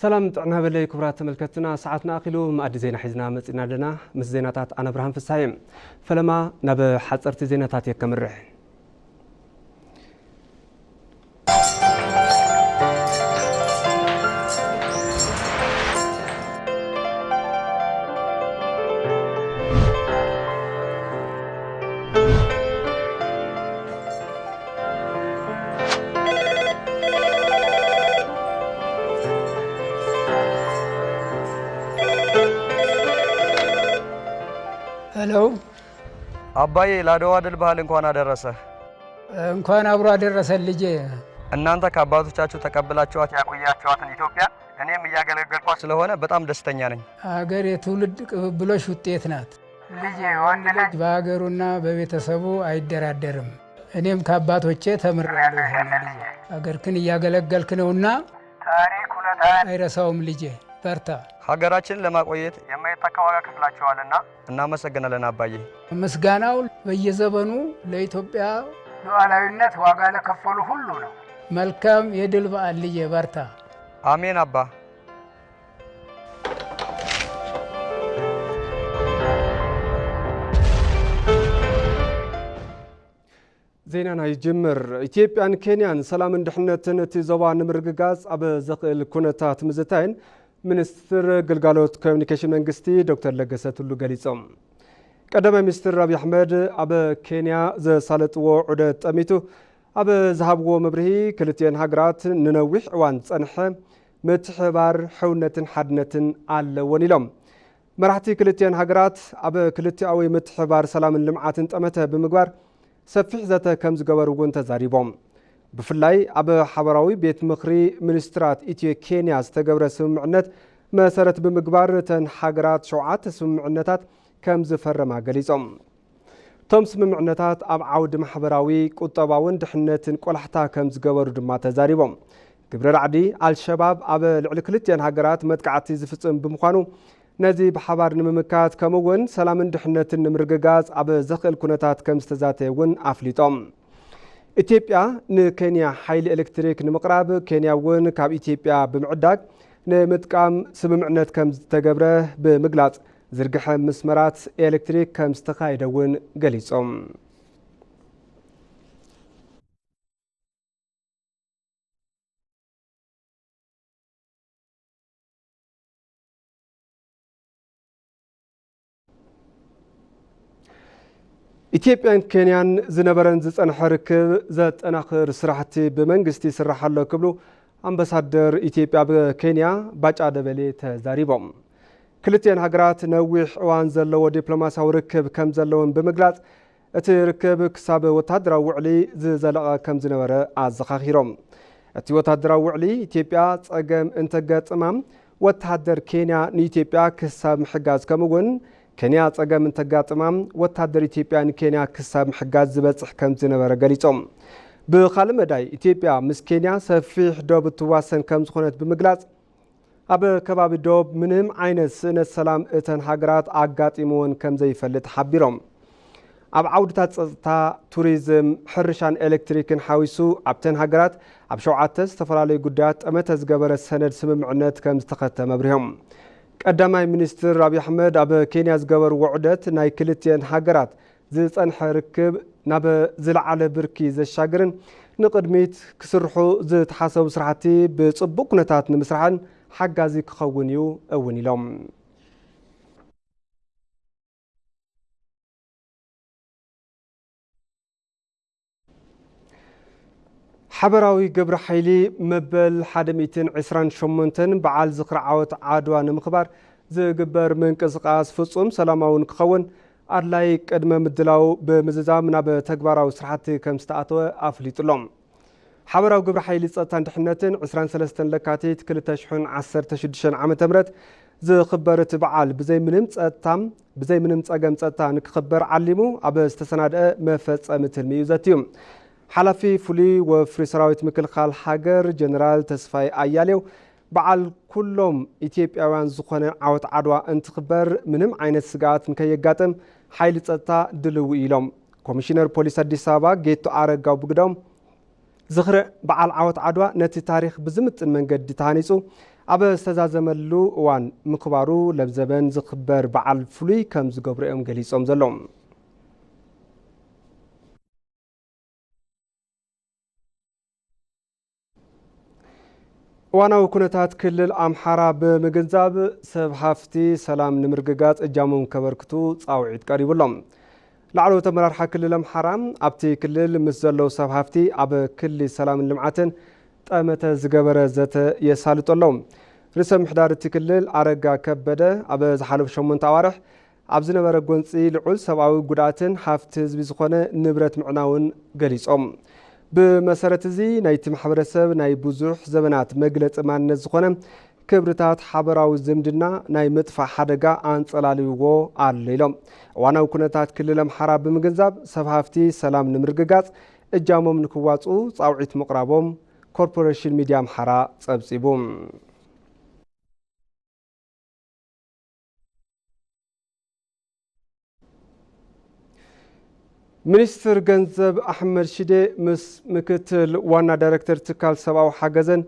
ሰላም ጥዕና በለይ ክቡራት ተመልከትና፣ ሰዓትና ኣኺሉ መኣዲ ዜና ሒዝና መጺና ኣለና። ምስ ዜናታት ኣነ ብርሃን ፍስሃየ። ፈለማ ናብ ሓጸርቲ ዜናታት እየ ከምርሕ። ሄሎ። አባዬ፣ ለአድዋ ድል በዓል እንኳን አደረሰ። እንኳን አብሮ አደረሰን ልጄ። እናንተ ከአባቶቻችሁ ተቀብላችኋት ያቆያችኋትን ኢትዮጵያ እኔም እያገለገልኳት ስለሆነ በጣም ደስተኛ ነኝ። ሀገር የትውልድ ቅብብሎሽ ውጤት ናት። ልጄ፣ ወንድ ልጅ በሀገሩና በቤተሰቡ አይደራደርም። እኔም ከአባቶቼ ተምሬያለሁ ይሄንን ልጄ። ሀገርክን እያገለገልክ ነውና ታሪክ ውለታ አይረሳውም ልጄ። በርታ። ሀገራችንን ለማቆየት የማይተካ ዋጋ ከፍላችኋልና እናመሰግናለን አባዬ። ምስጋናው በየዘመኑ ለኢትዮጵያ ሉዓላዊነት ዋጋ ለከፈሉ ሁሉ ነው። መልካም የድል በዓል ልጄ፣ በርታ። አሜን አባ። ዜናና ይጅምር። ኢትዮጵያን ኬንያን ሰላምን ድሕነትን እቲ ዞባ ንምርግጋጽ ኣብ ዘኽእል ኩነታት ምዝታይን ሚኒስትር ግልጋሎት ኮሚኒኬሽን መንግስቲ ዶክተር ለገሰ ቱሉ ገሊጾም። ቀዳማይ ሚኒስትር ኣብይ ኣሕመድ ኣብ ኬንያ ዘሳለጥዎ ዑደት ጠሚቱ፣ ኣብ ዝሃብዎ መብርሂ፣ ክልቲኤን ሃገራት ንነዊሕ እዋን ዝጸንሐ ምትሕብባር፣ ሕውነትን ሓድነትን ኣለወን ኢሎም። መራሕቲ ክልቲኤን ሃገራት ኣብ ክልቲኣዊ ምትሕብባር ሰላምን ልምዓትን ጠመተ ብምግባር ሰፊሕ ዘተ ከም ዝገበሩ እውን ተዛሪቦም። ብፍላይ ኣብ ሓባራዊ ቤት ምኽሪ ሚኒስትራት ኢትዮ ኬንያ ዝተገብረ ስምምዕነት መሰረት ብምግባር እተን ሃገራት ሸውዓተ ስምምዕነታት ከም ዝፈረማ ገሊጾም። እቶም ስምምዕነታት ኣብ ዓውዲ ማሕበራዊ፣ ቁጠባውን ድሕነትን ቆላሕታ ከም ዝገበሩ ድማ ተዛሪቦም። ግብረ ራዕዲ ኣልሸባብ ኣብ ልዕሊ ክልቲኤን ሃገራት መጥቃዕቲ ዝፍጽም ብምዃኑ፣ ነዚ ብሓባር ንምምካት ከምኡ እውን ሰላምን ድሕነትን ንምርግጋጽ ኣብ ዘኽእል ኩነታት ከም ዝተዛተየ እውን ኣፍሊጦም። ኢትዮጵያ ንኬንያ ሓይሊ ኤሌክትሪክ ንምቕራብ፣ ኬንያ እውን ካብ ኢትዮጵያ ብምዕዳግ ንምጥቃም ስምምዕነት ከም ዝተገብረ ብምግላጽ፣ ዝርግሐ መስመራት ኤሌክትሪክ ከም ዝተኻየደ እውን ገሊጾም። ኢትዮጵያን ኬንያን ዝነበረን ዝጸንሐ ርክብ ዘጠናኽር ስራሕቲ ብመንግስቲ ይስራሕ ኣሎ ክብሉ ኣምባሳደር ኢትዮጵያ ኣብ ኬንያ ባጫ ደበሌ ተዛሪቦም። ክልቲኤን ሃገራት ነዊሕ እዋን ዘለዎ ዲፕሎማሲያዊ ርክብ ከም ዘለውን ብምግላጽ፣ እቲ ርክብ ክሳብ ወተሃደራዊ ውዕሊ ዝዘለቐ ከም ዝነበረ ኣዘኻኺሮም። እቲ ወተሃደራዊ ውዕሊ፣ ኢትዮጵያ ጸገም እንተጋጥማ ወተሃደር ኬንያ ንኢትዮጵያ ክሳብ ምሕጋዝ፣ ከምኡ እውን ኬንያ ጸገም እንተጋጥማ ወተሃደር ኢትዮጵያ ንኬንያ ክሳብ ምሕጋዝ ዝበጽሕ ከም ዝነበረ ገሊጾም። ብኻልእ መዳይ፣ ኢትዮጵያ ምስ ኬንያ ሰፊሕ ዶብ እትዋሰን ከም ዝኾነት ብምግላጽ፣ ኣብ ከባቢ ዶብ ምንም ዓይነት ስእነት ሰላም እተን ሃገራት ኣጋጢምወን ከም ዘይፈልጥ ሓቢሮም። ኣብ ዓውድታት ጸጥታ፣ ቱሪዝም፣ ሕርሻን ኤሌክትሪክን ሓዊሱ ኣብተን ሃገራት ኣብ ሸውዓተ ዝተፈላለዩ ጉዳያት ጠመተ ዝገበረ ሰነድ ስምምዕነት ከም ዝተኸተመ ኣብሪሆም። ቀዳማይ ሚኒስትር ኣብይ ኣሕመድ ኣብ ኬንያ ዝገበርዎ ዑደት ናይ ክልቲኤን ሃገራት ዝጸንሐ ርክብ ናብ ዝለዓለ ብርኪ ዘሻግርን ንቕድሚት ክስርሑ ዝተሓሰቡ ስራሕቲ ብጽቡቕ ኩነታት ንምስራሕን ሓጋዚ ክኸውን እዩ እውን ኢሎም። ሓበራዊ ግብረ ሓይሊ መበል ሓደ ሚእትን ዕስራን ሸሞንተን በዓል ዝኽሪ ዓወት ዓድዋ ንምኽባር ዝግበር ምንቅስቓስ ፍጹም ሰላማዊ ንክኸውን ኣድላይ ቅድመ ምድላው ብምዝዛም ናብ ተግባራዊ ስራሕቲ ከም ዝተኣተወ ኣፍሊጡ ኣሎ። ሓበራዊ ግብረ ሓይሊ ጸጥታን ድሕነትን ዕስራን ሰለስተን ለካቲት ክልተ ሽሕን ዓሰርተ ሽዱሽተን ዓመተ ምህረት ዝኽበር እቲ በዓል ብዘይ ምንም ጸጥታ፣ ብዘይ ምንም ጸገም ጸጥታ ንክኽበር ዓሊሙ ኣብ ዝተሰናድአ መፈጸሚ ትልሚ እዩ ዘትዩ። ሓላፊ ፍሉይ ወፍሪ ሰራዊት ምክልኻል ሃገር ጀነራል ተስፋይ ኣያሌው፣ በዓል ኩሎም ኢትዮጵያውያን ዝኾነ ዓወት ዓድዋ እንትኽበር ምንም ዓይነት ስግኣት ንከየጋጥም ሓይሊ ጸጥታ ድልው ኢሎም። ኮሚሽነር ፖሊስ ኣዲስ ኣበባ ጌቱ ኣረጋው ብግደኦም፣ ዝኽሪ በዓል ዓወት ዓድዋ ነቲ ታሪኽ ብዝምጥን መንገዲ ተሃኒጹ፣ ኣብ ዝተዛዘመሉ እዋን ምኽባሩ ለብዘበን ዝኽበር በዓል ፍሉይ ከም ዝገብሮ እዮም ገሊጾም ዘለዉ። እዋናዊ ኩነታት ክልል ኣምሓራ ብምግንዛብ ሰብ ሃፍቲ ሰላም ንምርግጋጽ እጃሞም ከበርክቱ ጻውዒት ቀሪቡሎም። ላዕለዎት ኣመራርሓ ክልል ኣምሓራ ኣብቲ ክልል ምስ ዘለዉ ሰብ ሃፍቲ ኣብ ክሊ ሰላምን ልምዓትን ጠመተ ዝገበረ ዘተ የሳልጡ ኣለዉ። ርእሰ ምሕዳር እቲ ክልል ኣረጋ ከበደ ኣብ ዝሓለፉ ሸሞንተ ኣዋርሕ ኣብ ዝነበረ ጎንፂ ልዑል ሰብኣዊ ጉድኣትን ሃፍቲ ህዝቢ ዝኾነ ንብረት ምዕናውን ገሊጾም። ብመሰረት እዚ ናይቲ ማሕበረሰብ ናይ ብዙሕ ዘበናት መግለፂ ማንነት ዝኾነ ክብርታት ሓበራዊ ዝምድና ናይ ምጥፋእ ሓደጋ ኣንጸላልይዎ ኣሎ ኢሎም። እዋናዊ ኩነታት ክልል ኣምሓራ ብምግንዛብ ሰብ ሃፍቲ ሰላም ንምርግጋጽ እጃሞም ንክዋፅኡ ጻውዒት ምቕራቦም ኮርፖሬሽን ሚድያ ኣምሓራ ጸብጺቡ። ሚኒስትር ገንዘብ ኣሕመድ ሽዴ ምስ ምክትል ዋና ዳይሬክተር ትካል ሰብኣዊ ሓገዝን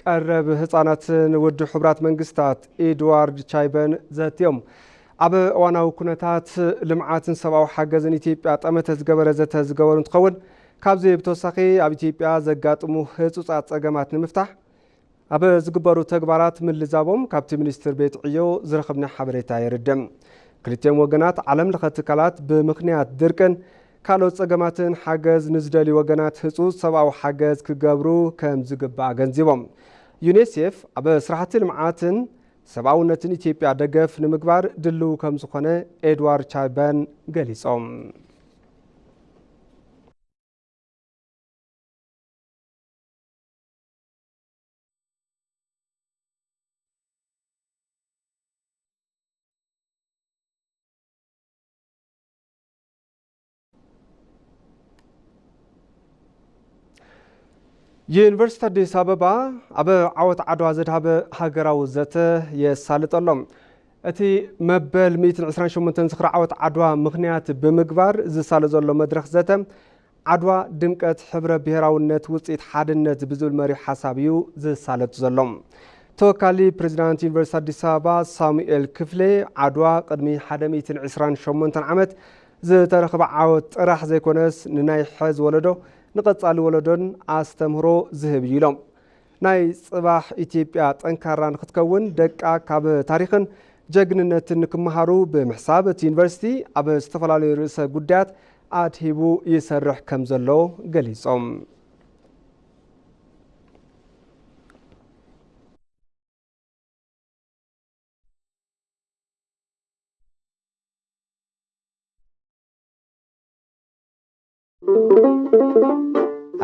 ቀረብ ህጻናትን ውድብ ሕቡራት መንግስታት ኤድዋርድ ቻይበን ዘትዮም። ኣብ እዋናዊ ኩነታት ልምዓትን ሰብኣዊ ሓገዝን ኢትዮጵያ ጠመተ ዝገበረ ዘተ ዝገበሩ እንትኸውን፣ ካብዚ ብተወሳኺ ኣብ ኢትዮጵያ ዘጋጥሙ ህጹጻት ጸገማት ንምፍታሕ ኣብ ዝግበሩ ተግባራት ምልዛቦም ካብቲ ሚኒስትር ቤት ዕዮ ዝረኸብና ሓበሬታ የርድእ። ክልቲኦም ወገናት ዓለም ለኸ ትካላት ብምኽንያት ድርቅን ካልኦት ጸገማትን ሓገዝ ንዝደልዩ ወገናት ህጹጽ ሰብኣዊ ሓገዝ ክገብሩ ከም ዝግባእ ኣገንዚቦም። ዩኒሴፍ ኣብ ስራሕቲ ልምዓትን ሰብኣውነትን ኢትዮጵያ ደገፍ ንምግባር ድልው ከም ዝኾነ ኤድዋርድ ቻይበን ገሊጾም። ዩኒቨርሲቲ ኣዲስ ኣበባ ኣብ ዓወት ዓድዋ ዘድሃበ ሃገራዊ ዘተ የሳልጠሎም። እቲ መበል ሚእትን ዕስራን ሸሞንተን ዝኽሪ ዓወት ዓድዋ ምኽንያት ብምግባር ዝሳለ ዘሎ መድረኽ ዘተ ዓድዋ ድምቀት ሕብረ ብሔራውነት ውፅኢት ሓድነት ብዝብል መሪሕ ሓሳብ እዩ ዝሳለጥ ዘሎ። ተወካሊ ፕሬዚዳንት ዩኒቨርሲቲ ኣዲስ ኣበባ ሳሙኤል ክፍሌ ዓድዋ ቅድሚ ሓደ ሚእትን ዕስራን ሸሞንተን ዓመት ዝተረኽበ ዓወት ጥራሕ ዘይኮነስ ንናይ ሐዚ ወለዶ ንቐፃሊ ወለዶን ኣስተምህሮ ዝህብ እዩ ኢሎም። ናይ ጽባሕ ኢትዮጵያ ጠንካራ ንክትከውን ደቃ ካብ ታሪኽን ጀግንነትን ንክመሃሩ ብምሕሳብ እቲ ዩኒቨርሲቲ ኣብ ዝተፈላለዩ ርእሰ ጉዳያት ኣድሂቡ ይሰርሕ ከም ዘሎ ገሊጾም።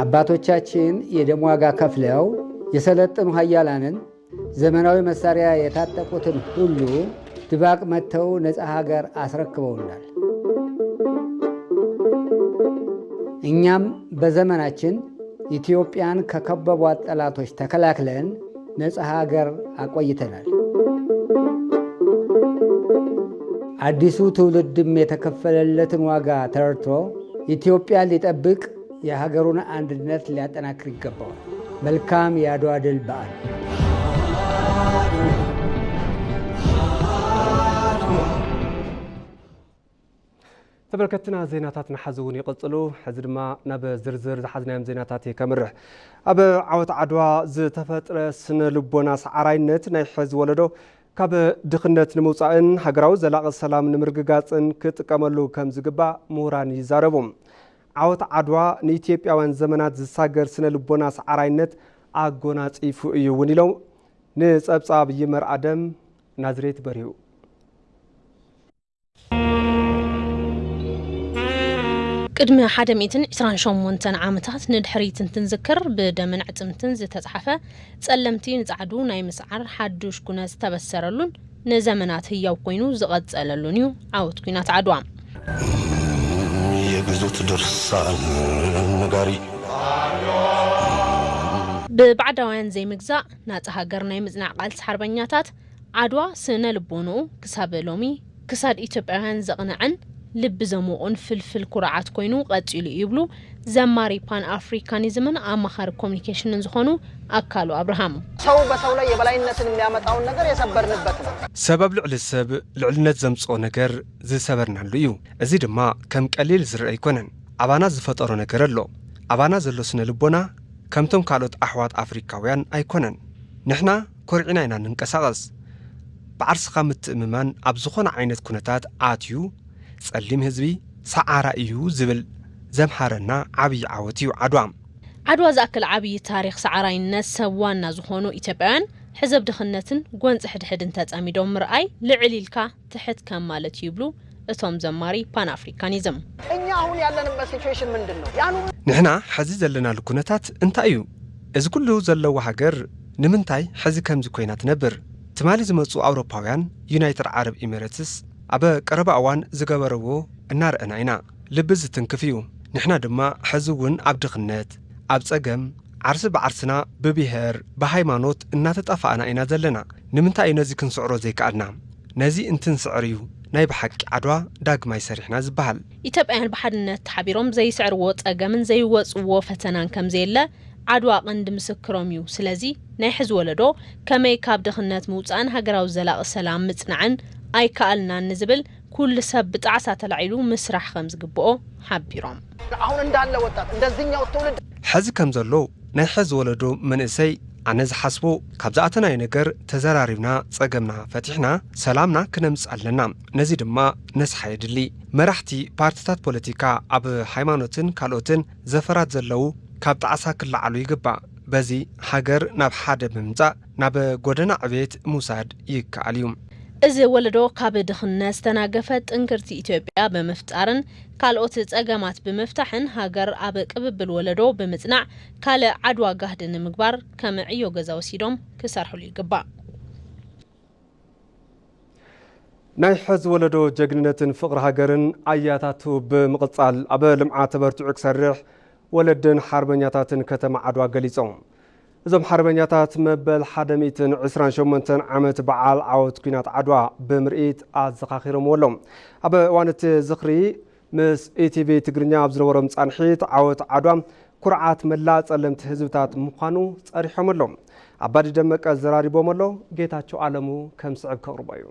አባቶቻችን የደም ዋጋ ከፍለው የሰለጠኑ ኃያላንን ዘመናዊ መሳሪያ የታጠቁትን ሁሉ ድባቅ መትተው ነፃ ሀገር አስረክበውናል። እኛም በዘመናችን ኢትዮጵያን ከከበቧት ጠላቶች ተከላክለን ነፃ ሀገር አቆይተናል። አዲሱ ትውልድም የተከፈለለትን ዋጋ ተረድቶ ኢትዮጵያን ሊጠብቅ የሀገሩን አንድነት ሊያጠናክር ይገባዋል። መልካም የአድዋ ድል በዓል። ተመልከትና ዜናታትና ሐዚ እውን ይቕጽሉ። ሕዚ ድማ ናብ ዝርዝር ዝሓዝናዮም ዜናታት እየ ከምርሕ። ኣብ ዓወት ዓድዋ ዝተፈጥረ ስነ ልቦና ሰዓራይነት ናይ ሕዚ ወለዶ ካብ ድኽነት ንምውጻእን ሃገራዊ ዘላቒ ሰላም ንምርግጋጽን ክጥቀመሉ ከም ዝግባእ ምሁራን ይዛረቡ። ዓወት ዓድዋ ንኢትዮጵያውያን ዘመናት ዝሳገር ስነ ልቦና ሰዓራይነት ኣጎናጺፉ እዩ እውን ኢሎም። ንጸብጻብ ይመር ኣደም ናዝሬት በሪሁ። ቅድሚ ሓደ ሚእትን ዕስራን ሸሞንተን ዓመታት ንድሕሪት እንትንዝክር፣ ብደምን ዕጽምትን ዝተጻሕፈ ጸለምቲ ንጻዕዱ ናይ ምስዓር ሓዱሽ ኩነት ዝተበሰረሉን ንዘመናት ህያው ኮይኑ ዝቐጸለሉን እዩ ዓወት ኲናት ዓድዋ። የግዞት ድርሳን ነጋሪ። ብባዕዳውያን ዘይምግዛእ ናጻ ሃገር ናይ ምጽናዕ ቃልሲ ሓርበኛታት ዓድዋ ስነ ልቦንኡ ክሳብ ሎሚ ክሳድ ኢትዮጵያውያን ዘቕንዐን ልቢ ዘሞቑን ፍልፍል ኩርዓት ኮይኑ ቀጺሉ እዩ ይብሉ ዘማሪ ፓን ኣፍሪካኒዝምን ኣማኻሪ ኮሚኒኬሽንን ዝኾኑ ኣካሉ ኣብርሃም። ሰው በሰው ላይ የበላይነትን የሚያመጣውን ነገር የሰበርንበት ነው። ሰብ ኣብ ልዕሊ ሰብ ልዕልነት ዘምጽኦ ነገር ዝሰበርናሉ እዩ። እዚ ድማ ከም ቀሊል ዝረአ ኣይኮነን። ኣባና ዝፈጠሮ ነገር ኣሎ። ኣባና ዘሎ ስነ ልቦና ከምቶም ካልኦት ኣሕዋት ኣፍሪካውያን ኣይኮነን። ንሕና ኮርዒና ኢና ንንቀሳቐስ። ብዓርስኻ ምትእምማን ኣብ ዝኾነ ዓይነት ኩነታት ኣትዩ ጸሊም ህዝቢ ሰዓራ እዩ ዝብል ዘምሃረና ዓብዪ ዓወት እዩ ዓድዋ። ዓድዋ ዝኣክል ዓብዪ ታሪኽ ሰዓራይነት ሰብ ዋና ዝኾኑ ኢትዮጵያውያን ሕዚ ኣብ ድኽነትን ጎንፂ ሕድሕድን ተጸሚዶም ምርኣይ ልዕል ኢልካ ትሕት ከም ማለት እዩ ይብሉ እቶም ዘማሪ ፓን ኣፍሪካኒዝም። እኛ አሁን ያለንበት ሲቹዌሽን ምንድን ነው? ያኑ ንሕና ሕዚ ዘለናሉ ኩነታት እንታይ እዩ? እዚ ኩሉ ዘለዎ ሃገር ንምንታይ ሕዚ ከምዚ ኮይና ትነብር? ትማሊ ዝመጹ ኣውሮፓውያን ዩናይትድ ዓረብ ኢሚሬትስ ኣብ ቀረባ እዋን ዝገበረዎ እናረኣና ኢና። ልቢ ዝትንክፍ እዩ። ንሕና ድማ ሕዚ እውን ኣብ ድኽነት፣ ኣብ ጸገም፣ ዓርሲ ብዓርስና ብብሄር ብሃይማኖት እናተጣፋእና ኢና ዘለና። ንምንታይ እዩ ነዚ ክንስዕሮ ዘይከኣልና? ነዚ እንትንስዕር እዩ ናይ ብሓቂ ዓድዋ ዳግማይ ሰሪሕና ዝበሃል። ኢትዮጵያውያን ብሓድነት ተሓቢሮም ዘይስዕርዎ ጸገምን ዘይወጽዎ ፈተናን ከምዘየለ ዓድዋ ቀንዲ ምስክሮም እዩ። ስለዚ ናይ ሕዚ ወለዶ ከመይ ካብ ድኽነት ምውጻእን ሃገራዊ ዘላቒ ሰላም ምጽናዕን ኣይከኣልናን ንዝብል ኩሉ ሰብ ብጣዕሳ ተላዒሉ ምስራሕ ከም ዝግብኦ ሓቢሮም። አሁን እንዳለ ወጣት እንደዚህኛው ትውልድ ሕዚ ከም ዘሎ ናይ ሕዚ ወለዶ መንእሰይ ኣነ ዝሓስቦ ካብ ዝኣተናዮ ነገር ተዘራሪብና ጸገምና ፈቲሕና ሰላምና ክነምጽእ ኣለና። ነዚ ድማ ነስሓ የድሊ። መራሕቲ ፓርትታት ፖለቲካ ኣብ ሃይማኖትን ካልኦትን ዘፈራት ዘለዉ ካብ ጣዕሳ ክለዓሉ ይግባእ። በዚ ሃገር ናብ ሓደ ብምምጻእ ናብ ጎደና ዕቤት ምውሳድ ይከኣል እዩ። እዚ ወለዶ ካብ ድኽነት ዝተናገፈት ጥንክርቲ ኢትዮጵያ ብምፍጣርን ካልኦት ጸገማት ብምፍታሕን ሃገር ኣብ ቅብብል ወለዶ ብምጽናዕ ካልእ ዓድዋ ጋህዲ ንምግባር ከም ዕዮ ገዛ ወሲዶም ክሰርሕሉ ይግባእ። ናይ ሕዚ ወለዶ ጀግንነትን ፍቕሪ ሃገርን ኣያታቱ ብምቕጻል ኣብ ልምዓት ተበርቲዑ ክሰርሕ ወለድን ሓርበኛታትን ከተማ ዓድዋ ገሊጾም። እዞም ሓርበኛታት መበል ሓደ ሚእትን ዕስራን ሸሞንተን ዓመት በዓል ዓወት ኲናት ዓድዋ ብምርኢት ኣዘኻኺሮምዎ ኣለዉ። ኣብ እዋን እቲ ዝኽሪ ምስ ኢቲቪ ትግርኛ ኣብ ዝነበሮም ጻንሒት ዓወት ዓድዋ ኩርዓት መላእ ጸለምቲ ህዝብታት ምዃኑ ጸሪሖም ኣለዉ። ኣባዲ ደመቀ ዘራሪቦም ኣሎ፣ ጌታቸው ኣለሙ ከም ስዕብ ከቕርቦ እዩ።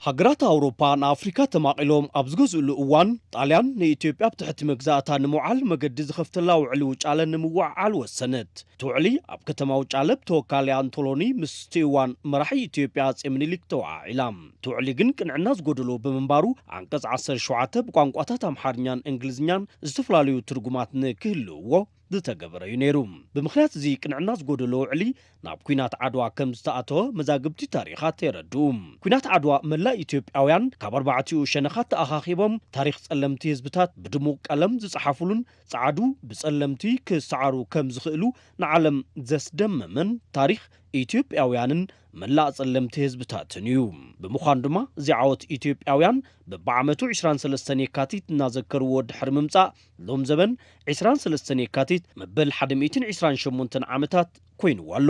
ሃገራት ኣውሮፓ ንኣፍሪካ ተማቒሎም ኣብ ዝገዝእሉ እዋን ጣልያን ንኢትዮጵያ ኣብ ትሕቲ መግዛእታ ንምውዓል መገዲ ዝኸፍተላ ውዕሊ ውጫለ ንምውዕዓል ወሰነት። እቲ ውዕሊ ኣብ ከተማ ውጫለ ብተወካሊ ኣንቶሎኒ ምስ እቲ እዋን መራሒ ኢትዮጵያ ኣጼ ምኒልክ ተወዓዒላ። እቲ ውዕሊ ግን ቅንዕና ዝጎደሎ ብምንባሩ ዓንቀጽ ዓሰርተ ሸውዓተ ብቋንቋታት ኣምሓርኛን እንግሊዝኛን ዝተፈላለዩ ትርጉማት ንክህልውዎ ዝተገበረ እዩ ነይሩ። ብምኽንያት እዚ ቅንዕና ዝጎደሎ ውዕሊ ናብ ኲናት ዓድዋ ከም ዝተኣተወ መዛግብቲ ታሪኻት የረድኡ። ኲናት ዓድዋ መላእ ኢትዮጵያውያን ካብ ኣርባዕቲኡ ሸነኻት ተኣኻኺቦም ታሪኽ ጸለምቲ ህዝብታት ብድሙቕ ቀለም ዝጸሓፉሉን ጸዓዱ ብጸለምቲ ክሰዓሩ ከም ዝኽእሉ ንዓለም ዘስደመመን ታሪኽ ኢትዮጵያውያንን መላእ ጸለምቲ ህዝብታትን እዩ። ብምዃኑ ድማ እዚ ዓወት ኢትዮጵያውያን በብዓመቱ ዕስራን ሰለስተን የካቲት እናዘከርዎ ድሕሪ ምምጻእ ሎም ዘበን ዕስራን ሰለስተን የካቲት መበል ሓደ ሚእትን ዕስራን ሸሞንተን ዓመታት ኮይንዋ ኣሎ።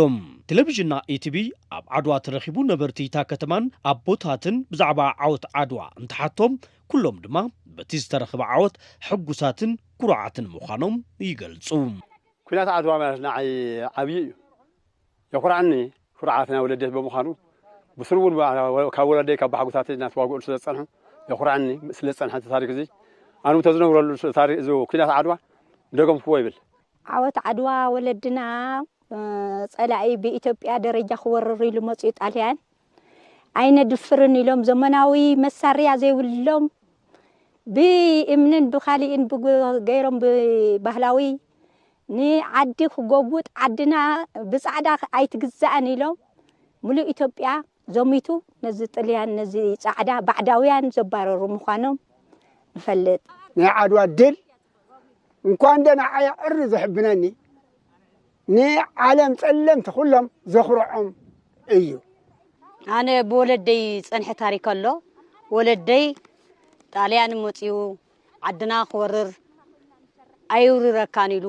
ቴሌቪዥንና ኢቲቪ ኣብ ዓድዋ ተረኺቡ ነበርቲ እታ ከተማን ኣቦታትን ብዛዕባ ዓወት ዓድዋ እንትሓቶም ኩሎም ድማ በቲ ዝተረኽበ ዓወት ሕጉሳትን ኩሩዓትን ምዃኖም ይገልጹ። ኲናት ዓድዋ ማለት ንዓይ ዓብዪ እዩ። የኹርዓኒ ኩርዓት ናይ ወለደይ ብምዃኑ ብስሩ እውን ካብ ወለደይ ካብ ባሕጉታተይ እናተዋግኡ ስለ ዝጸንሑ የኹርዓኒ ስለ ዝጸንሐ እቲ ታሪክ እዚ ኣነ እውን ተዝነብረሉ ታሪክ እዚ ኲናት ዓድዋ ምደገምክዎ ይብል። ዓወት ዓድዋ ወለድና ጸላኢ ብኢትዮጵያ ደረጃ ክወርር ኢሉ መፅኡ ጣልያን ኣይነድፍርን ኢሎም ዘመናዊ መሳርያ ዘይብሎም ብእምንን ብካሊእን ገይሮም ብባህላዊ ንዓዲ ክጎጉጥ ዓድና ብፃዕዳ ኣይትግዛእን ኢሎም ሙሉእ ኢትዮጵያ ዘሚቱ ነዚ ጥልያን ነዚ ፃዕዳ ባዕዳውያን ዘባረሩ ምዃኖም ንፈልጥ። ናይ ዓድዋ ድል እንኳን ደ ንዓይ ዕሪ ዘሕብነኒ ንዓለም ጸለምቲ ኩሎም ዘኹርዖም እዩ። ኣነ ብወለደይ ዝጸንሐ ታሪክ ኣሎ። ወለደይ ጣልያን መጺኡ ዓድና ክወርር ኣይውርረካን ኢሉ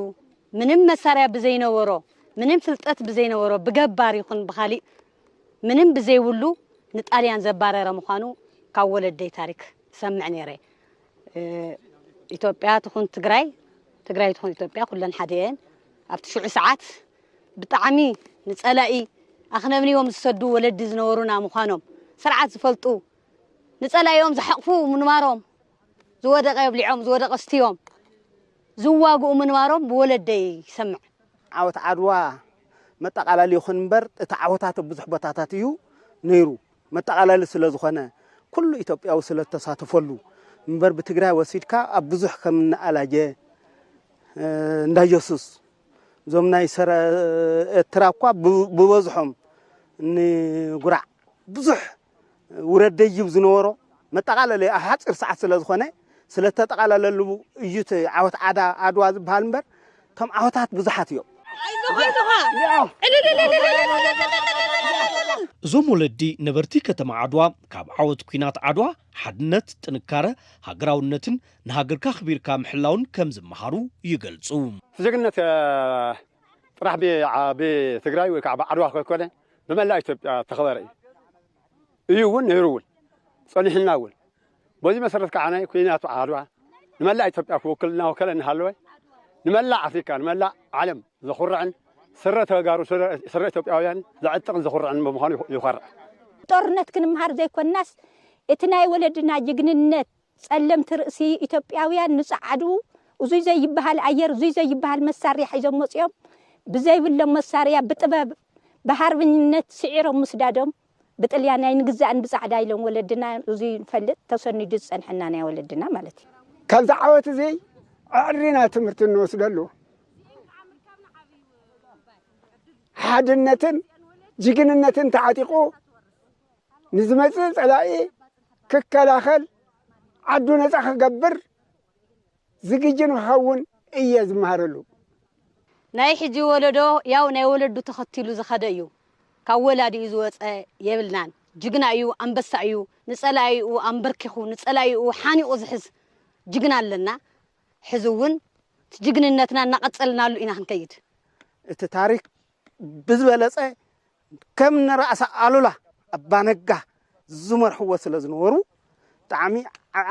ምንም መሳርያ ብዘይነበሮ ምንም ፍልጠት ብዘይነበሮ ብገባር ይኹን ብኻሊእ ምንም ብዘይብሉ ንጣልያን ዘባረረ ምዃኑ ካብ ወለደይ ታሪክ እሰምዕ ነይረ። ኢትዮጵያ ትኹን ትግራይ፣ ትግራይ ትኹን ኢትዮጵያ ኩለን ሓደ እየን። ኣብቲ ሽዑ ሰዓት ብጣዕሚ ንጸላኢ ኣኽነብንዮም ዝሰዱ ወለዲ ዝነበሩና ምዃኖም ስርዓት ዝፈልጡ፣ ንጸላኢኦም ዝሓቕፉ ምንባሮም፣ ዝወደቐ ኣብሊዖም ዝወደቐ ኣስትዮም ዝዋግኡ ምንባሮም ብወለደይ ይሰምዕ። ዓወት ዓድዋ መጠቓላሊ ይኹን እምበር እቲ ዓወታት ኣብ ብዙሕ ቦታታት እዩ ነይሩ። መጠቓላሊ ስለ ዝኾነ ኩሉ ኢትዮጵያዊ ስለ እተሳተፈሉ እምበር ብትግራይ ወሲድካ ኣብ ብዙሕ ከም እነ ኣላጀ እንዳ ዮሱስ እዞም ናይ ሰረ ኤርትራ እኳ ብበዝሖም ንጉራዕ ብዙሕ ውረድ ደይብ ዝነበሮ መጠቓለለ ኣብ ሓፂር ሰዓት ስለ ዝኾነ ስለ እተጠቓለለሉ እዩ እቲ ዓወት ዓዳ ኣድዋ ዝበሃል እምበር እቶም ዓወታት ብዙሓት እዮም። እዞም ወለዲ ነበርቲ ከተማ ዓድዋ ካብ ዓወት ኲናት ዓድዋ ሓድነት፣ ጥንካረ፣ ሃገራውነትን ንሃገርካ ኣኽቢርካ ምሕላውን ከም ዝመሃሩ ይገልጹ። እቲ ጅግንነት ጥራሕ ብትግራይ ወይ ከዓ ብዓድዋ ከይኮነ ብመላእ ኢትዮጵያ ተኸበረ እዩ። እዩ እውን ነይሩ እውን ጸኒሕና እውን በዚ መሰረት ከዓ ናይ ኩናት ዓድዋ ንመላእ ኢትዮጵያ ክውክል እናወከለ እናሃለወ ንመላእ ኣፍሪካ ንመላእ ዓለም ዘኹርዕን ስረ ተጋሩ ስረ ኢትዮጵያውያን ዘዕጥቕን ዘኹርዕን ብምዃኑ ይኾርዕ። ጦርነት ክንምሃር ዘይኮናስ እቲ ናይ ወለድና ጅግንነት ጸለምቲ ርእሲ ኢትዮጵያውያን ንጸዓዱ እዙይ ዘይበሃል ኣየር እዙይ ዘይበሃል መሳርያ ሒዞም መጺኦም ብዘይብሎም መሳርያ ብጥበብ ብሃርበኝነት ስዒሮም ምስዳዶም ብጥልያን ኣይንግዛእን ብጻዕዳ ኢሎም ወለድና እዙይ ንፈልጥ ተሰኒዱ ዝጸንሐና ናይ ወለድና ማለት እዩ። ካብዚ ዓወት እዚ ኣዕሪና ትምህርቲ እንወስደሉ ሓድነትን ጅግንነትን ተዓጢቑ ንዝመጽእ ጸላኢ ክከላኸል ዓዱ ነጻ ክገብር ዝግጅ ንክኸውን እየ ዝመሃረሉ። ናይ ሕጂ ወለዶ ያው ናይ ወለዱ ተኸቲሉ ዝኸደ እዩ። ካብ ወላዲኡ ዝወፀ የብልናን። ጅግና እዩ፣ ኣንበሳ እዩ፣ ንፀላኢኡ ኣንበርኪኹ ንፀላኢኡ ሓኒቑ ዝሕዝ ጅግና ኣለና። ሕዚ እውን እቲ ጅግንነትና እናቐፀልናሉ ኢና ክንከይድ። እቲ ታሪክ ብዝበለፀ ከም እነ ራእሲ ኣሉላ ኣባነጋ ዝመርሕዎ ስለ ዝነበሩ ብጣዕሚ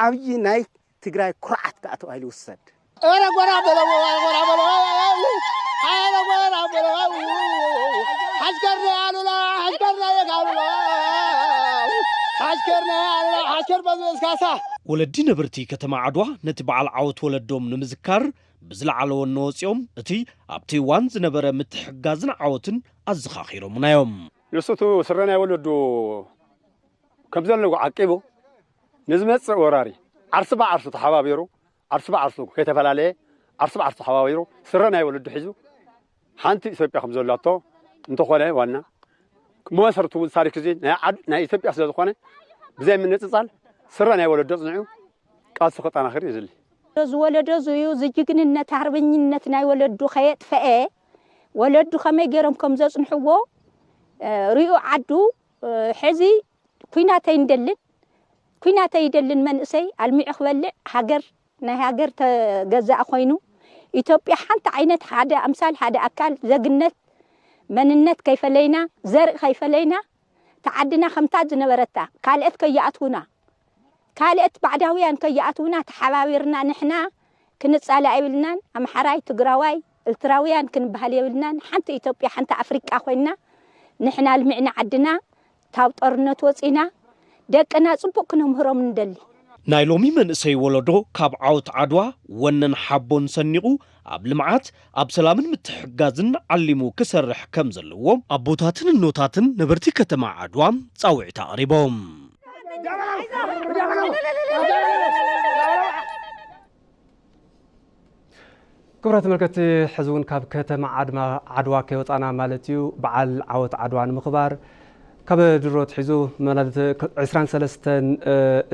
ዓብዪ ናይ ትግራይ ኩርዓት ከዓ ተባሂሉ ይውሰድ። ኧረ ጎራ በለው ጎራ በለው ኧረ ጎራ በለው ሓሽከር ናይ ኣሉላ ሓሽከር ናይ ኣሉላ ሓሽከር ናይ ኣሉላ ሓሽከር በዝበዝ ካሳ። ወለዲ ነበርቲ ከተማ ዓድዋ ነቲ በዓል ዓወት ወለዶም ንምዝካር ብዝለዓለ ወነ ወፂኦም እቲ ኣብቲ እዋን ዝነበረ ምትሕግጋዝን ዓወትን ኣዘኻኺሮምና እዮም። ንሱ እቲ ስረ ናይ ወለዱ ከም ዘለዎ ዓቂቡ ንዝመፅእ ወራሪ ዓርሲ ብዓርሱ ተሓባቢሩ ዓርሲ ብዓርሱ ከይተፈላለየ ዓርሲ ብዓርሱ ተሓባቢሩ ስረ ናይ ወለዱ ሒዙ ሓንቲ ኢትዮጵያ ከም ዘላቶ እንተኾነ ዋና ብመሰረቱ እውን ታሪክ እዚ ናይ ዓድ ናይ ኢትዮጵያ ስለ ዝኾነ ብዘይ ምንፅፃል ስረ ናይ ወለዱ ኣፅኒዑ ቃልሱ ከጠናኽር የድሊ። እዚ ወለዶ እዚ እዩ፣ እዚ ጅግንነት ኣርበኝነት ናይ ወለዱ ከየጥፈኤ፣ ወለዱ ከመይ ገይሮም ከም ዘጽንሕዎ ሪኡ ዓዱ ሕዚ ኲናት ኣይንደልን፣ ኲናት ኣይደልን፣ መንእሰይ ኣልሚዑ ክበልዕ፣ ሃገር ናይ ሃገር ተገዛኢ ኮይኑ፣ ኢትዮጵያ ሓንቲ ዓይነት ሓደ ኣምሳል ሓደ ኣካል ዘግነት መንነት ከይፈለይና፣ ዘርኢ ከይፈለይና፣ እታ ዓድና ከምታ ዝነበረታ ካልኦት ከይኣትዉና፣ ካልኦት ባዕዳውያን ከይኣትዉና ተሓባቢርና ንሕና ክንጻላእ የብልናን። ኣምሓራይ፣ ትግራዋይ፣ ኤርትራውያን ክንበሃል የብልናን። ሓንቲ ኢትዮጵያ፣ ሓንቲ ኣፍሪቃ ኮይንና ንሕና ኣልሚዕና ዓድና ካብ ጦርነት ወጺና ደቅና ጽቡቕ ክነምህሮም ንደሊ። ናይ ሎሚ መንእሰይ ወለዶ ካብ ዓወት ዓድዋ ወነን ሓቦን ሰኒቑ ኣብ ልምዓት ኣብ ሰላምን ምትሕግጋዝን ዓሊሙ ክሰርሕ ከም ዘለዎ ኣቦታትን እኖታትን ነበርቲ ከተማ ዓድዋ ጻውዒት ኣቕሪቦም። ክቡራት ተመልከትቲ ሕዚ እውን ካብ ከተማ ዓድማ ዓድዋ ከይወፃና ማለት እዩ በዓል ዓወት ዓድዋ ንምኽባር ካብ ድሮ ኣትሒዙ ማለት ዕስራን ሰለስተን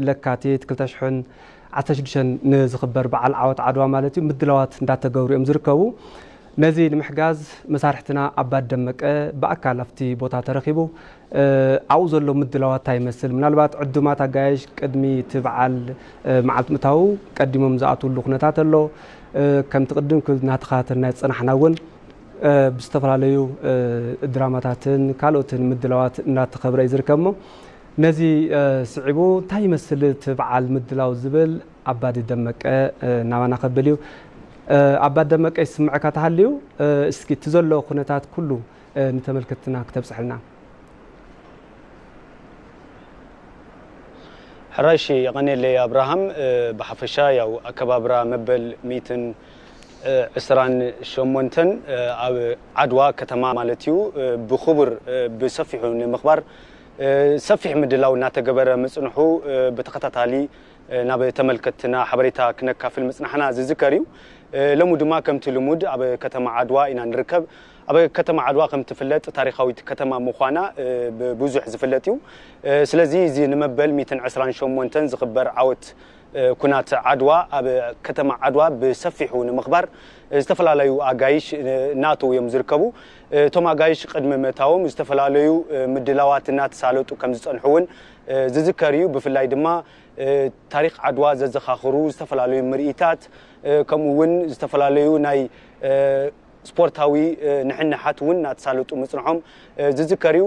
ለካቲት ክልተ ሽሕን ዓሰርተ ሽዱሽተን ንዝኽበር በዓል ዓወት ዓድዋ ማለት እዩ ምድላዋት እንዳተገብሩ እዮም ዝርከቡ። ነዚ ንምሕጋዝ መሳርሕትና ኣባት ደመቀ ብኣካል ኣብቲ ቦታ ተረኺቡ ኣብኡ ዘሎ ምድላዋት እንታይ ይመስል ምናልባት ዕዱማት ኣጋይሽ ቅድሚ እቲ በዓል መዓልቲ ምእታዉ ቀዲሞም ዝኣትውሉ ኩነታት ኣሎ። ከምቲ ቅድም ክብል እናተኸታተልና ዝፀናሕና እውን ብዝተፈላለዩ ድራማታትን ካልኦትን ምድላዋት እናተኸብረ እዩ ዝርከብ። እሞ ነዚ ስዒቡ እንታይ ይመስል እቲ በዓል ምድላው ዝብል ኣባዲ ደመቀ ናባና ከብል እዩ። ኣባዲ ደመቀ ይስምዐካ ተሃልዩ፣ እስኪ እቲ ዘሎ ኩነታት ኩሉ ንተመልከትና ክተብፅሕልና። ሕራይሺ የቐኔለይ ኣብርሃም። ብሓፈሻ ያው ኣከባብራ መበል ሚትን ዕስራን ሸሞንተን ኣብ ዓድዋ ከተማ ማለት እዩ ብኽቡር ብሰፊሑ ንምኽባር ሰፊሕ ምድላው እናተገበረ ምፅንሑ ብተኸታታሊ ናብ ተመልከትና ሓበሬታ ክነካፍል ምፅናሕና ዝዝከር እዩ። ሎሚ ድማ ከምቲ ልሙድ ኣብ ከተማ ዓድዋ ኢና ንርከብ። ኣብ ከተማ ዓድዋ ከም ትፍለጥ ታሪኻዊት ከተማ ምዃና ብብዙሕ ዝፍለጥ እዩ። ስለዚ እዚ ንመበል ሚትን ዕስራን ሸሞንተን ዝኽበር ዓወት ኩናት ዓድዋ ኣብ ከተማ ዓድዋ ብሰፊሑ ንምኽባር ዝተፈላለዩ ኣጋይሽ እናተው እዮም ዝርከቡ። እቶም ኣጋይሽ ቅድሚ ምእታዎም ዝተፈላለዩ ምድላዋት እናተሳለጡ ከም ዝፀንሑ እውን ዝዝከር እዩ። ብፍላይ ድማ ታሪኽ ዓድዋ ዘዘኻኽሩ ዝተፈላለዩ ምርኢታት ከምኡ እውን ዝተፈላለዩ ናይ ስፖርታዊ ንሕንሓት እውን እናተሳለጡ ምፅንሖም ዝዝከር እዩ።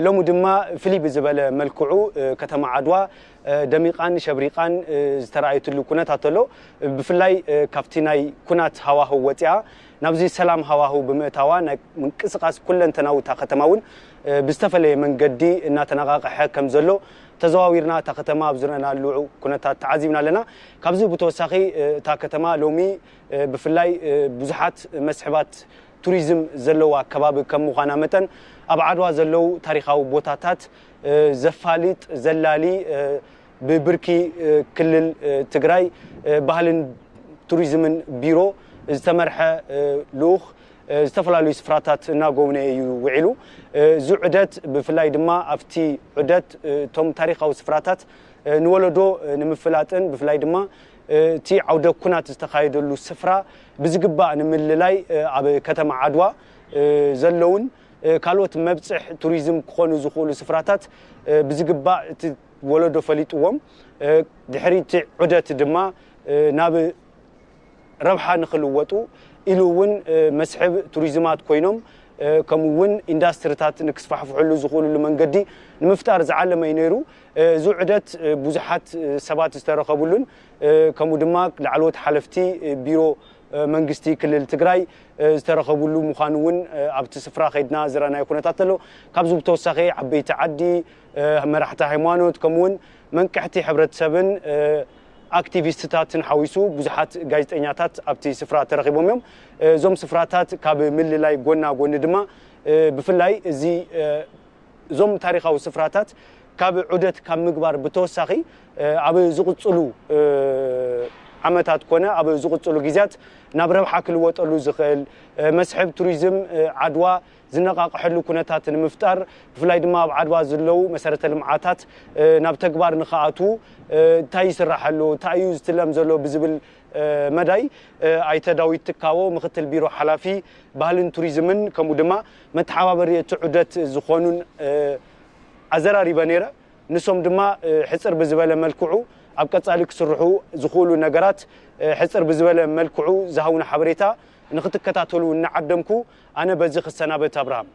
ሎሚ ድማ ፍልይ ብዝበለ መልክዑ ከተማ ዓድዋ ደሚቓን ሸብሪቓን ዝተረኣየትሉ ኩነታት ኣሎ። ብፍላይ ካብቲ ናይ ኩናት ሃዋህው ወፂኣ ናብዚ ሰላም ሃዋህው ብምእታዋ ናይ ምንቅስቃስ ኩለንተናዊ እታ ከተማ እውን ብዝተፈለየ መንገዲ እናተነቃቀሐ ከም ዘሎ ተዘዋዊርና እታ ከተማ ኣብ ዝረናሉ ኩነታት ተዓዚብና ኣለና። ካብዚ ብተወሳኺ እታ ከተማ ሎሚ ብፍላይ ብዙሓት መስሕባት ቱሪዝም ዘለዋ ከባቢ ከም ምዃና መጠን ኣብ ዓድዋ ዘለዉ ታሪኻዊ ቦታታት ዘፋልጥ ዘላሊ ብብርኪ ክልል ትግራይ ባህልን ቱሪዝምን ቢሮ ዝተመርሐ ልኡኽ ዝተፈላለዩ ስፍራታት እናጎብነየ እዩ ውዒሉ። እዚ ዑደት ብፍላይ ድማ ኣብቲ ዑደት እቶም ታሪኻዊ ስፍራታት ንወለዶ ንምፍላጥን ብፍላይ ድማ እቲ ዓውደ ኩናት ዝተኻየደሉ ስፍራ ብዝግባእ ንምልላይ ኣብ ከተማ ዓድዋ ዘለውን ካልኦት መብፅሕ ቱሪዝም ክኾኑ ዝኽእሉ ስፍራታት ብዝግባእ እቲ ወለዶ ፈሊጥዎም ድሕሪ እቲ ዑደት ድማ ናብ ረብሓ ንኽልወጡ ኢሉ እውን መስሕብ ቱሪዝማት ኮይኖም ከምኡ እውን ኢንዳስትሪታት ንክስፋሕፍሕሉ ዝኽእሉሉ መንገዲ ንምፍጣር ዝዓለመ እዩ ነይሩ። እዚ ዑደት ብዙሓት ሰባት ዝተረኸብሉን ከምኡ ድማ ላዕለዎት ሓለፍቲ ቢሮ መንግስቲ ክልል ትግራይ ዝተረኸብሉ ምዃኑ እውን ኣብቲ ስፍራ ከይድና ዝረኣናዮ ኩነታት ኣሎ። ካብዚ ብተወሳኺ ዓበይቲ ዓዲ፣ መራሕቲ ሃይማኖት ከምኡ እውን መንቀሕቲ ሕብረተሰብን ኣክቲቪስትታትን ሓዊሱ ብዙሓት ጋዜጠኛታት ኣብቲ ስፍራ ተረኺቦም እዮም። እዞም ስፍራታት ካብ ምልላይ ጎና ጎኒ ድማ ብፍላይ እዚ እዞም ታሪኻዊ ስፍራታት ካብ ዑደት ካብ ምግባር ብተወሳኺ ኣብ ዝቕፅሉ ዓመታት ኮነ ኣብ ዝቕፅሉ ግዜያት ናብ ረብሓ ክልወጠሉ ዝኽእል መስሕብ ቱሪዝም ዓድዋ ዝነቓቕሐሉ ኩነታት ንምፍጣር ብፍላይ ድማ ኣብ ዓድዋ ዘለዉ መሰረተ ልምዓታት ናብ ተግባር ንኽኣትዉ እንታይ ይስራሕ ኣሎ እንታይ እዩ ዝትለም ዘሎ ብዝብል መዳይ ኣይተ ዳዊት ትካቦ ምክትል ቢሮ ሓላፊ ባህልን ቱሪዝምን ከምኡ ድማ መተሓባበሪ እቲ ዑደት ዝኾኑን ኣዘራሪበ ነይረ። ንሶም ድማ ሕፅር ብዝበለ መልክዑ ኣብ ቀፃሊ ክስርሑ ዝኽእሉ ነገራት ሕፅር ብዝበለ መልክዑ ዝሃውና ሓበሬታ ንክትከታተሉ እናዓደምኩ ኣነ በዚ ክሰናበት ኣብርሃም።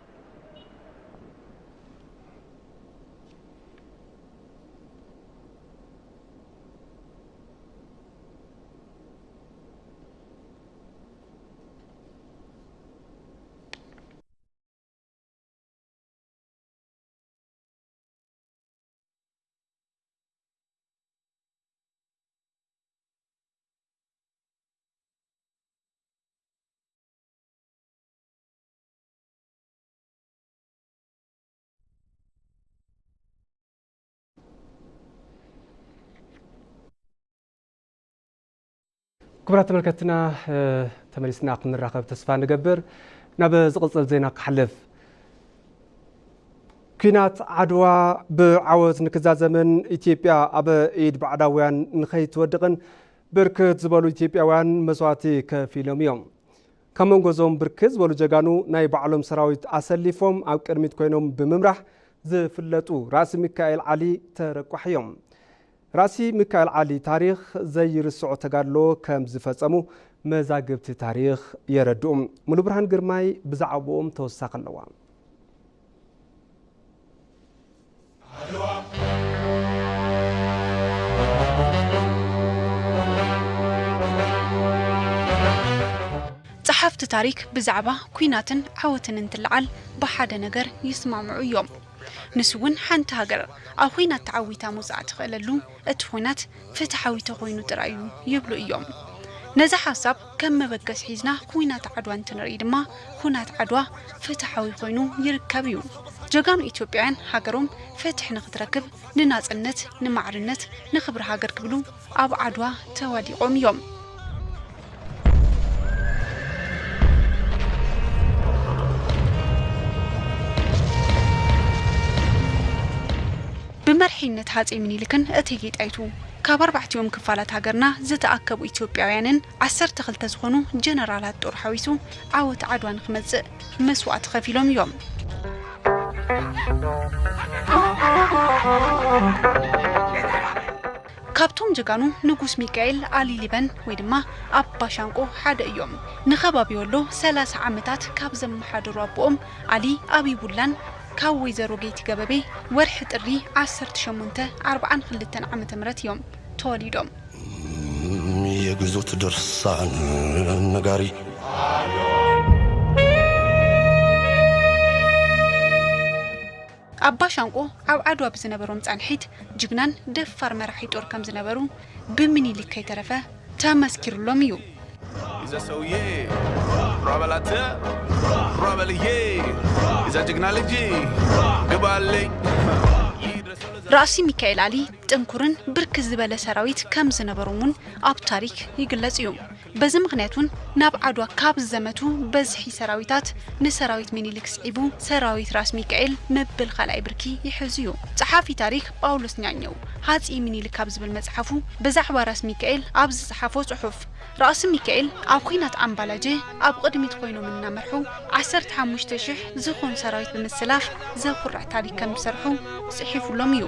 ክቡራት ተመልከትና ተመሊስና ክንራኸብ ተስፋ ንገብር። ናብ ዝቕፅል ዜና ክሓልፍ። ኲናት ዓድዋ ብዓወት ንክዛዘምን ኢትዮጵያ ኣብ ኢድ ባዕዳውያን ንኸይትወድቕን ብርክት ዝበሉ ኢትዮጵያውያን መስዋእቲ ከፊሎም እዮም። ካብ መንጎ እዞም ብርክት ዝበሉ ጀጋኑ ናይ ባዕሎም ሰራዊት ኣሰሊፎም ኣብ ቅድሚት ኮይኖም ብምምራሕ ዝፍለጡ ራእሲ ሚካኤል ዓሊ ተረቋሕ እዮም። ራእሲ ሚካኤል ዓሊ ታሪኽ ዘይርስዖ ተጋድሎ ከም ዝፈጸሙ መዛግብቲ ታሪኽ የረድኡ። ሙሉብርሃን ግርማይ ብዛዕባኦም ተወሳኺ ኣለዋ። ጸሓፍቲ ታሪክ ብዛዕባ ኲናትን ዓወትን እንትለዓል ብሓደ ነገር ይስማምዑ እዮም። ንሱ እውን ሓንቲ ሃገር ኣብ ኲናት ተዓዊታ ምውጻእ ትኽእለሉ እቲ ኲናት ፍትሓዊ ተኾይኑ ጥራይ እዩ ይብሉ እዮም። ነዚ ሓሳብ ከም መበገሲ ሒዝና ኲናት ዓድዋ እንትንርኢ ድማ ኲናት ዓድዋ ፍትሓዊ ኮይኑ ይርከብ እዩ። ጀጋኑ ኢትዮጵያውያን ሃገሮም ፍትሕ ንኽትረክብ፣ ንናጽነት፣ ንማዕርነት፣ ንኽብሪ ሃገር ክብሉ ኣብ ዓድዋ ተዋዲቖም እዮም። ብመርሒነት ሃጼ ሚኒልክን እቴጌ ጣይቱ ካብ ኣርባዕቲኦም ክፋላት ሃገርና ዝተኣከቡ ኢትዮጵያውያንን ዓሰርተ ክልተ ዝኾኑ ጀነራላት ጦር ሓዊሱ ዓወት ዓድዋ ንኽመጽእ መስዋእቲ ከፊሎም እዮም። ካብቶም ጀጋኑ ንጉስ ሚካኤል ኣሊ ሊበን ወይ ድማ ኣባ ሻንቆ ሓደ እዮም። ንኸባቢ ወሎ ሰላሳ ዓመታት ካብ ዘመሓደሩ ኣቦኦም ኣሊ ኣቢቡላን ካብ ወይዘሮ ጌቲ ገበቤ ወርሒ ጥሪ ዓሰርተ ሸሞንተ ኣርብዓን ክልተን ዓመተ ምህረት እዮም ተወሊዶም። የግዞት ድርሳን ነጋሪ ኣባ ሻንቆ ኣብ ዓድዋ ብዝነበሮም ፃንሒት ጅግናን ደፋር መራሒ ጦር ከም ዝነበሩ ብምኒልክ ከይተረፈ ተመስኪሩሎም እዩ። ይዘ ሰውዬ ሯበላተ ሯበልዬ ይዛ ጅግና ልጅ ግባልኝ። ራእሲ ሚካኤል ኣሊ ጥንኩርን ብርክት ዝበለ ሰራዊት ከም ዝነበሮም እውን ኣብ ታሪክ ይግለጽ እዩ። በዚ ምኽንያት እውን ናብ ዓድዋ ካብ ዝዘመቱ በዝሒ ሰራዊታት ንሰራዊት ሚኒሊክ ስዒቡ ሰራዊት ራስ ሚካኤል ምብል ካልኣይ ብርኪ ይሕዝ እዩ። ጸሓፊ ታሪክ ጳውሎስ ኛኘው ሃጺ ሚኒሊክ ኣብ ዝብል መጽሓፉ ብዛዕባ ራስ ሚካኤል ኣብ ዝጸሓፎ ጽሑፍ ራእሲ ሚካኤል ኣብ ኹናት ኣምባላጀ ኣብ ቅድሚት ኮይኖም እናመርሑ ዓሰርተ ሓሙሽተ ሽሕ ዝኾን ሰራዊት ብምስላፍ ዘኹርዕ ታሪክ ከም ዝሰርሑ ጽሒፉሎም እዩ።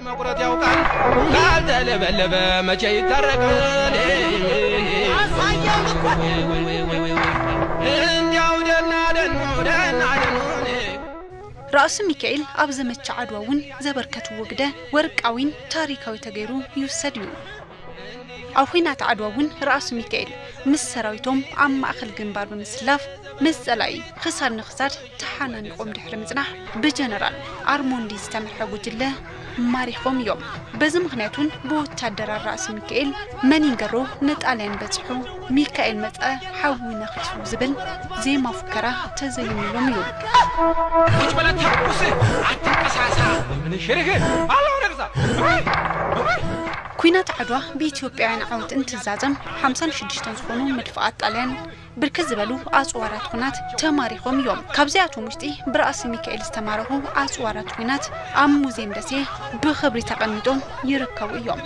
መቁረጥ ያውቃል ካልተለበለበ መቼ ይታረቃል? እንዲያው ደና ደኑ ደና ደኑ ራእሲ ሚካኤል ኣብ ዘመቻ ዓድዋ እውን ዘበርከትዎ ግደ ወርቃዊን ታሪካዊ ተገይሩ ይውሰድ እዩ። ኣብ ኹናት ዓድዋ እውን ራእሲ ሚካኤል ምስ ሰራዊቶም ኣብ ማእኸል ግንባር ብምስላፍ ምስ ጸላኢ ክሳድ ንክሳድ ተሓናኒቆም ድሕሪ ምጽናሕ ብጀነራል ኣርሞንዲ ዝተመርሐ ጉጅለ ማሪኾም እዮም። በዚ ምኽንያት እውን ብወታደር ራእሲ ሚካኤል መኒንገሮ ንጣልያን በጺሑ ሚካኤል መጸ ሓዊ ነኺሱ ዝብል ዜማ ፉከራ ተዘይምሎም እዩ። ቁጭ በለ ተኩስ ኣትንቀሳሳ ምን ሽርክ ኣለሁ ነግዛ ኲናት ዓድዋ ብኢትዮጵያውያን ዓወት እንትዛዘም ሓምሳን ሽዱሽተን ዝኾኑ መድፍዓት ጣልያን ብርክት ዝበሉ ኣፅዋራት ኹናት ተማሪኾም እዮም። ካብዚኣቶም ውሽጢ ብራእሲ ሚካኤል ዝተማረኹ ኣፅዋራት ኹናት ኣብ ሙዚየም ደሴ ብኽብሪ ተቐሚጦም ይርከቡ እዮም።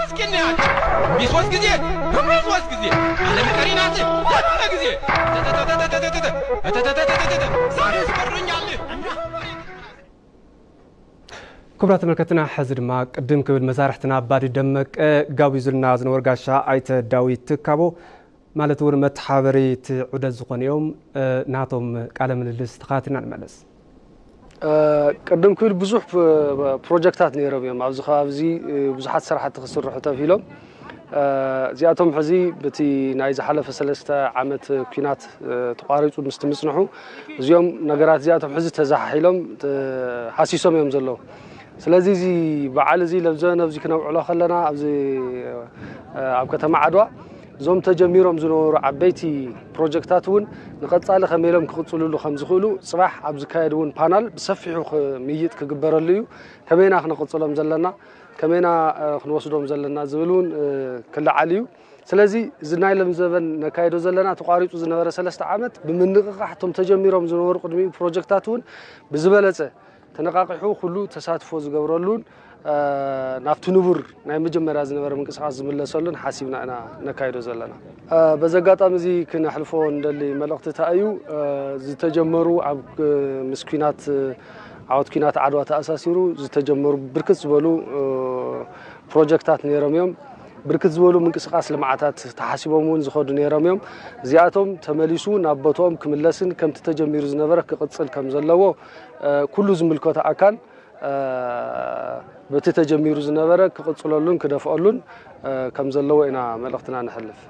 እስኪ እንያቸው እምቢ ሶስት ጊዜ እምቢ ሶስት ጊዜ አለም ቀሪናት ሆነ ጊዜ ሳሪስ በሩኛል ክቡራት ተመልከትና፣ ሕዚ ድማ ቅድም ክብል መሳርሕትና ኣባዲ ደመቀ ጋቢዙልና ዝነበሩ ጋሻ ኣይተ ዳዊት ትካቦ ማለት እውን መተሓበሪ እቲ ዑደት ዝኾኑ እዮም። ናቶም ቃለ ምልልስ ተኻትና ንመለስ። ቅድም ክብል ብዙሕ ፕሮጀክታት ነይሮም እዮም። ኣብዚ ከባቢ እዚ ብዙሓት ስራሕቲ ክስርሑ ተብሂሎም፣ እዚኣቶም ሕዚ በቲ ናይ ዝሓለፈ ሰለስተ ዓመት ኲናት ተቋሪፁ ምስቲ ምፅንሑ፣ እዚኦም ነገራት እዚኣቶም ሕዚ ተዛሓሒሎም ሃሲሶም እዮም ዘለዉ። ስለዚ እዚ በዓል እዚ ለብዘ ነብዚ ክነብዕሎ ከለና ኣብዚ ኣብ ከተማ ዓድዋ እዞም ተጀሚሮም ዝነበሩ ዓበይቲ ፕሮጀክታት እውን ንቐፃሊ ከመይ ኢሎም ክቕፅልሉ ከም ዝኽእሉ ፅባሕ ኣብ ዝካየድ እውን ፓናል ብሰፊሑ ምይጥ ክግበረሉ እዩ። ከመይና ክነቕፅሎም ዘለና፣ ከመይና ክንወስዶም ዘለና ዝብል እውን ክለዓል እዩ። ስለዚ እዚ ናይ ለምዘበን ነካይዶ ዘለና ተቋሪፁ ዝነበረ ሰለስተ ዓመት ብምንቕቓሕ እቶም ተጀሚሮም ዝነበሩ ቅድሚኡ ፕሮጀክታት እውን ብዝበለፀ ተነቃቂሑ ኩሉ ተሳትፎ ዝገብረሉን ናብቲ ንቡር ናይ መጀመርያ ዝነበረ ምንቅስቃስ ዝምለሰሉን ሓሲብና ኢና ነካይዶ ዘለና። በዚ ኣጋጣሚ እዚ ክነሕልፎ እንደሊ መልእኽቲ እንታይ እዩ? ዝተጀመሩ ኣብ ምስ ኲናት ዓወት ኲናት ዓድዋ ተኣሳሲሩ ዝተጀመሩ ብርክት ዝበሉ ፕሮጀክታት ነይሮም እዮም። ብርክት ዝበሉ ምንቅስቃስ ልምዓታት ተሓሲቦም እውን ዝኸዱ ነይሮም እዮም። እዚኣቶም ተመሊሱ ናብ ቦትኦም ክምለስን ከምቲ ተጀሚሩ ዝነበረ ክቕፅል ከም ዘለዎ ኩሉ ዝምልከቶ ኣካል በቲ ተጀሚሩ ዝነበረ ክቕፅለሉን ክደፍኣሉን ከም ዘለዎ ኢና መልእኽትና ነሕልፍ።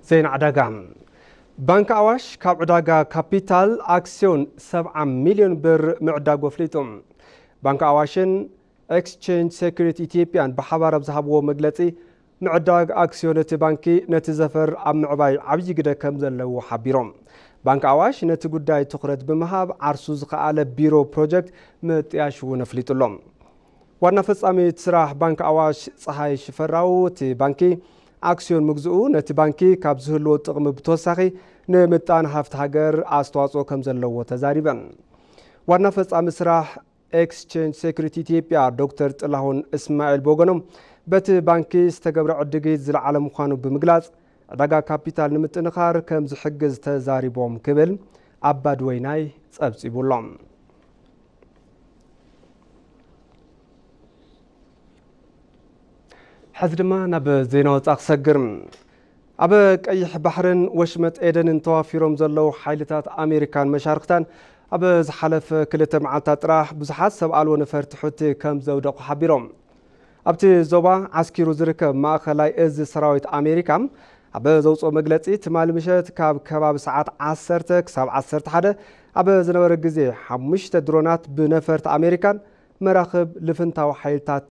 ዜና ዕዳጋ። ባንክ ኣዋሽ ካብ ዕዳጋ ካፒታል ኣክስዮን ሰብዓ ሚልዮን ብር ምዕዳጉ ኣፍሊጡ። ባንክ ኣዋሽን ኤክስቼንጅ ሴኩሪቲ ኢትዮጵያን ብሓባር ኣብ ዝሃብዎ መግለጺ፣ ምዕዳግ ኣክስዮን እቲ ባንኪ ነቲ ዘፈር ኣብ ምዕባይ ዓብዪ ግደ ከም ዘለዎ ሓቢሮም። ባንክ ኣዋሽ ነቲ ጉዳይ ትኹረት ብምሃብ ዓርሱ ዝኸኣለ ቢሮ ፕሮጀክት ምጥያሽ እውን ኣፍሊጡ ኣሎ። ዋና ፈጻሚት ስራሕ ባንክ ኣዋሽ ፀሃይ ሽፈራው፣ እቲ ባንኪ ኣክስዮን ምግዝኡ ነቲ ባንኪ ካብ ዝህልዎ ጥቕሚ ብተወሳኺ ንምጣነ ሃፍቲ ሃገር ኣስተዋፅኦ ከም ዘለዎ ተዛሪበን። ዋና ፈጻሚ ስራሕ ኤክስቼንጅ ሴኩሪቲ ኢትዮጵያ ዶክተር ጥላሁን እስማኤል ብወገኖም፣ በቲ ባንኪ ዝተገብረ ዕድጊት ዝለዓለ ምዃኑ ብምግላጽ፣ ዕዳጋ ካፒታል ንምጥንኻር ከም ዝሕግዝ ተዛሪቦም ክብል ኣባድወይናይ ጸብጺቡሎም። ሕዚ ድማ ናብ ዜና ወጻኢ ክሰግር። ኣብ ቀይሕ ባሕርን ወሽመጥ ኤደንን ተዋፊሮም ዘለዉ ሓይልታት ኣሜሪካን መሻርክታን ኣብ ዝሓለፈ ክልተ መዓልታት ጥራሕ ብዙሓት ሰብ ኣልቦ ነፈርቲ ሑቲ ከም ዘውደቑ ሓቢሮም። ኣብቲ ዞባ ዓስኪሩ ዝርከብ ማእኸላይ እዝ ሰራዊት ኣሜሪካ ኣብ ዘውፅኦ መግለፂ፣ ትማሊ ምሸት ካብ ከባቢ ሰዓት ዓሰርተ ክሳብ ዓሰርተ ሓደ ኣብ ዝነበረ ግዜ ሓሙሽተ ድሮናት ብነፈርቲ ኣሜሪካን መራኽብ ልፍንታዊ ሓይልታት